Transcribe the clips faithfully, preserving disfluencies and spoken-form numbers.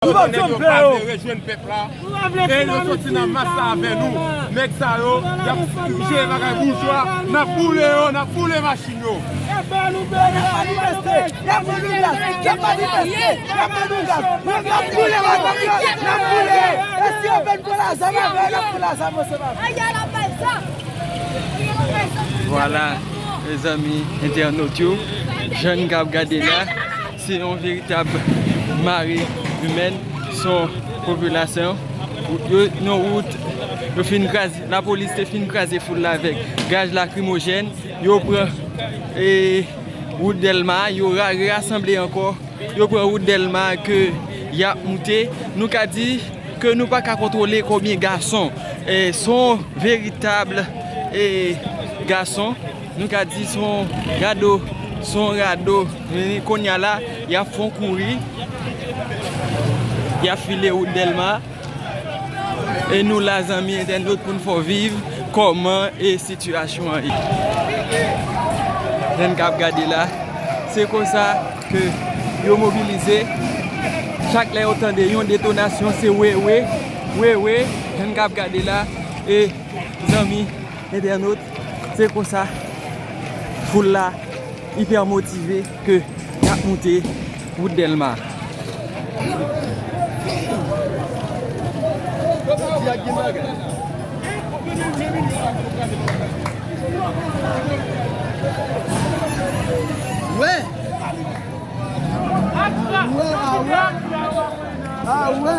Yo pa janm pè yo. Yo vle rejwenn pèp la. E yo soti nan mas la avè nou. Nèg sa yo, y ap jere bagay boujwa. N ap boule yo, n ap boule machin yo. Y ap manifeste, y ap manifeste, y ap manifeste, y ap manifeste. N ap boule machin yo, n ap boule. E si yo vin pran lazam avè yo, n ap pran lazam ansanm avè yo. Vwala, mezanmi entènot yo, jan n k ap gade la, se yon veritab mare imèn, se yon popilasyon, yo nan wout, yo fin kraze, lapolis te fin kraze foul la avèk gaz lakrimojèn, yo pran, e, wout Dèlma, yo ra-, rasanble ankò, yo pran wout Dèlma ke y ap moute. Nou ka di ke nou pa ka kontwole konbyen gason. E, se yon veritab, e, gason. Nou ka di se yon rado, se yon rado. Men kounye a la, y ap fè yon kouri. Y ap file wout Dèlma. E nou la, zanmi entènot, pou n fè w viv kòman e sitiyasyon an ye. Jan n k ap gade la, se konsa ke yo mobilize. Chak lè yo tande yon detonasyon, se wewe, wewe. Jan n k ap gade la, e zanmi entènot, se konsa foul la ipè motive ke y ap moute wout Dèlma. Wè! Wè, a wè! A wè!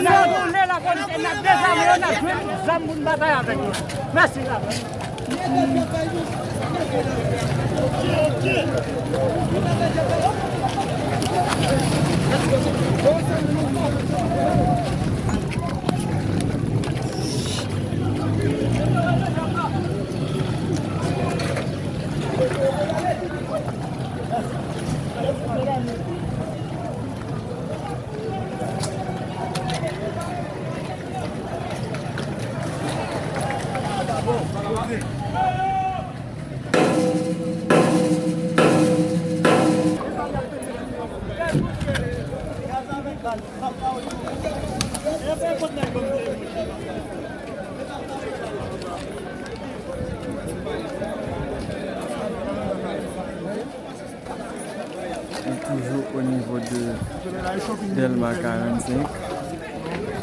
N ap boule lapolis e n ap dezame yo, n ap jwenn zam pou n batay avèk yo. Mèsi. Nou toujou o nivo de Dèlma karannsenk. Toujou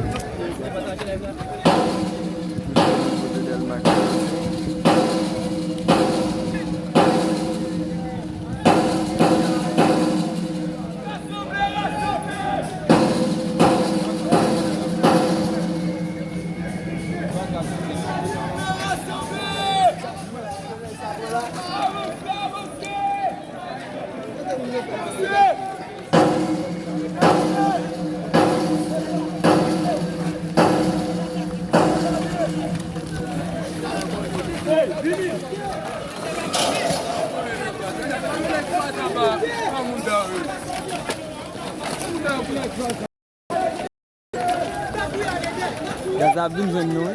o nivo de Dèlma karannsenk. Gaz la ap vin jwenn nou, wi.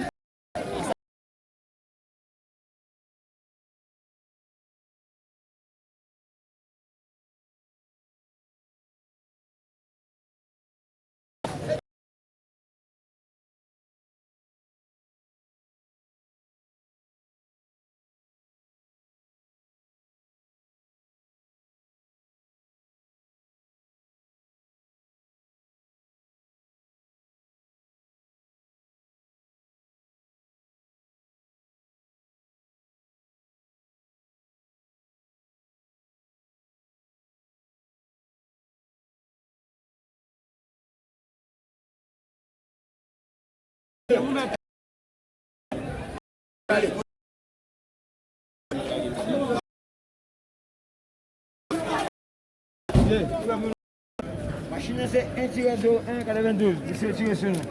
Machin nan se en tirè zewo en katrevendouz, misye tire sou nou.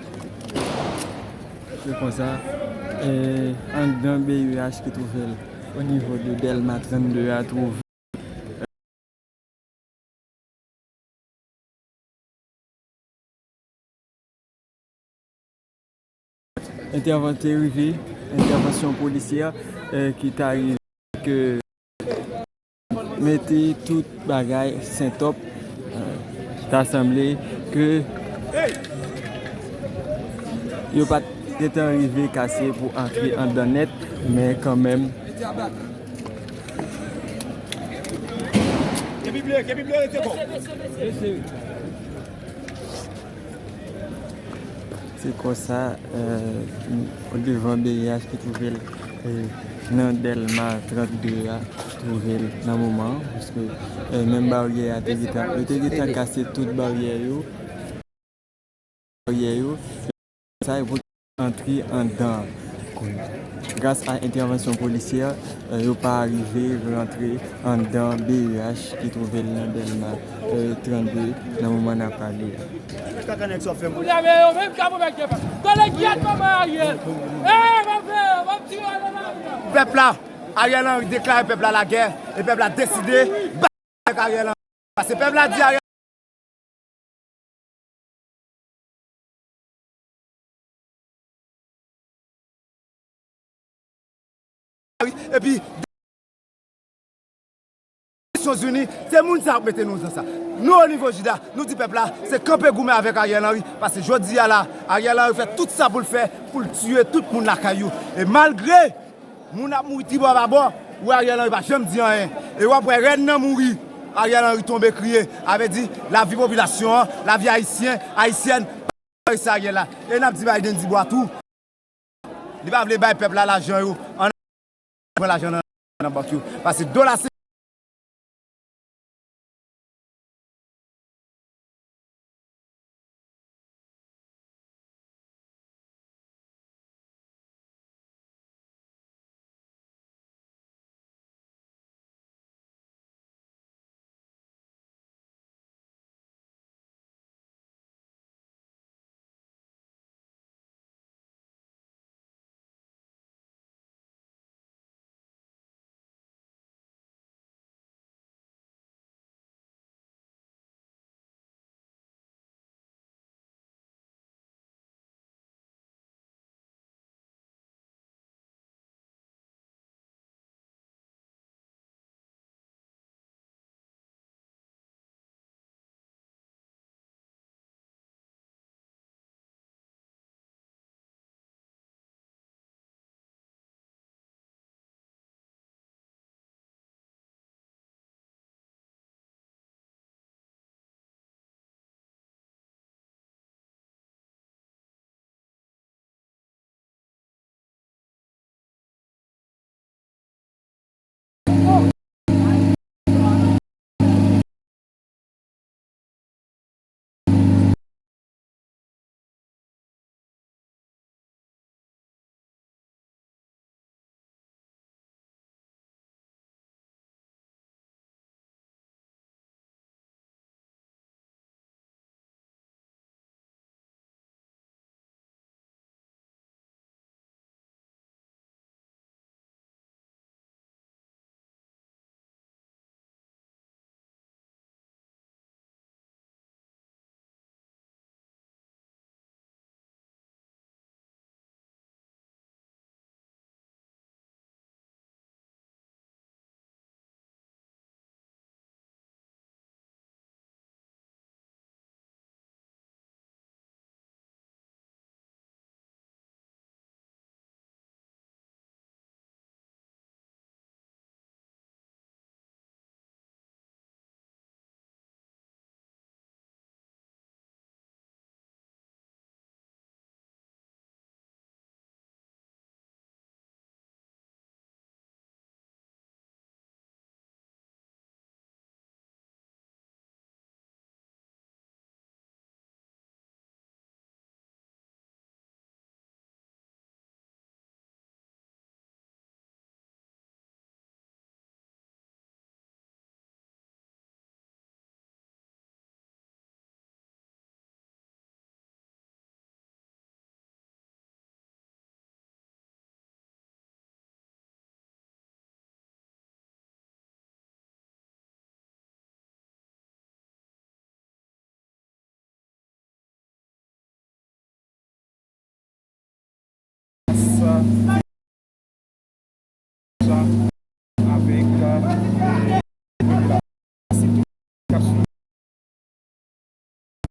Se konsa, e, anndan B U H ki twouve l. O nivo de Dèlma trannde a, twouve entèvan-, te rive, entèvansyon polisyè, eh, ki ta rive ke mete tout bagay sentòp. Eh, ta sanble ke yo pa t gentan rive kase pou antre anndan nèt, men kanmenm. Se konsa, eh, devan B V H ki twouve l, eh, nan Dèlma trannde a, twouve l nan moman an, paske, eh, menm baryè a te gentan, yo te gentan kase tout baryè yo. Baryè yo, sa yo pou antre anndan. Gras a entèvansyon polisyè, eh, yo pa rive rantre anndan B V H ki twouve l nan Dèlma, eh, trannde nan moman n ap pale a. Kounye a, men yo menm k ap anmède pèp. Kòlèg, kyèt manman Ariel. Eh, m ap fè, m ap tire nan lari a. Pèp la, Ariel Henry deklare pèp la lagè, e pèp la deside batay avèk Ariel Henry. Paske pèp la di Ariel Epi, Nasyonzini, se moun sa ap mete nou nan sa. Nou, o nivo JIDA, nou di pèp la, se kanpe goumen avèk Ariel Henry, paske jodi a la, Ariel Henry fè tout sa pou l fè, pou l tiye tout moun lakay yo. E malgre moun ap mouri tribò pa bò, ou wè Ariel Henry pa janm di anyen. E w ap wè rèn nan mouri, Ariel Henry tonbe kriye. Sa vle di, lavi popilasyon an, lavi ayisyen, ayisyèn, pa rete Ariel la. E n ap di Biden di bwa tou. Li pa vle bay pèp la lajan yo. Ann pran lajan nan, nan bank yo. Paske dola se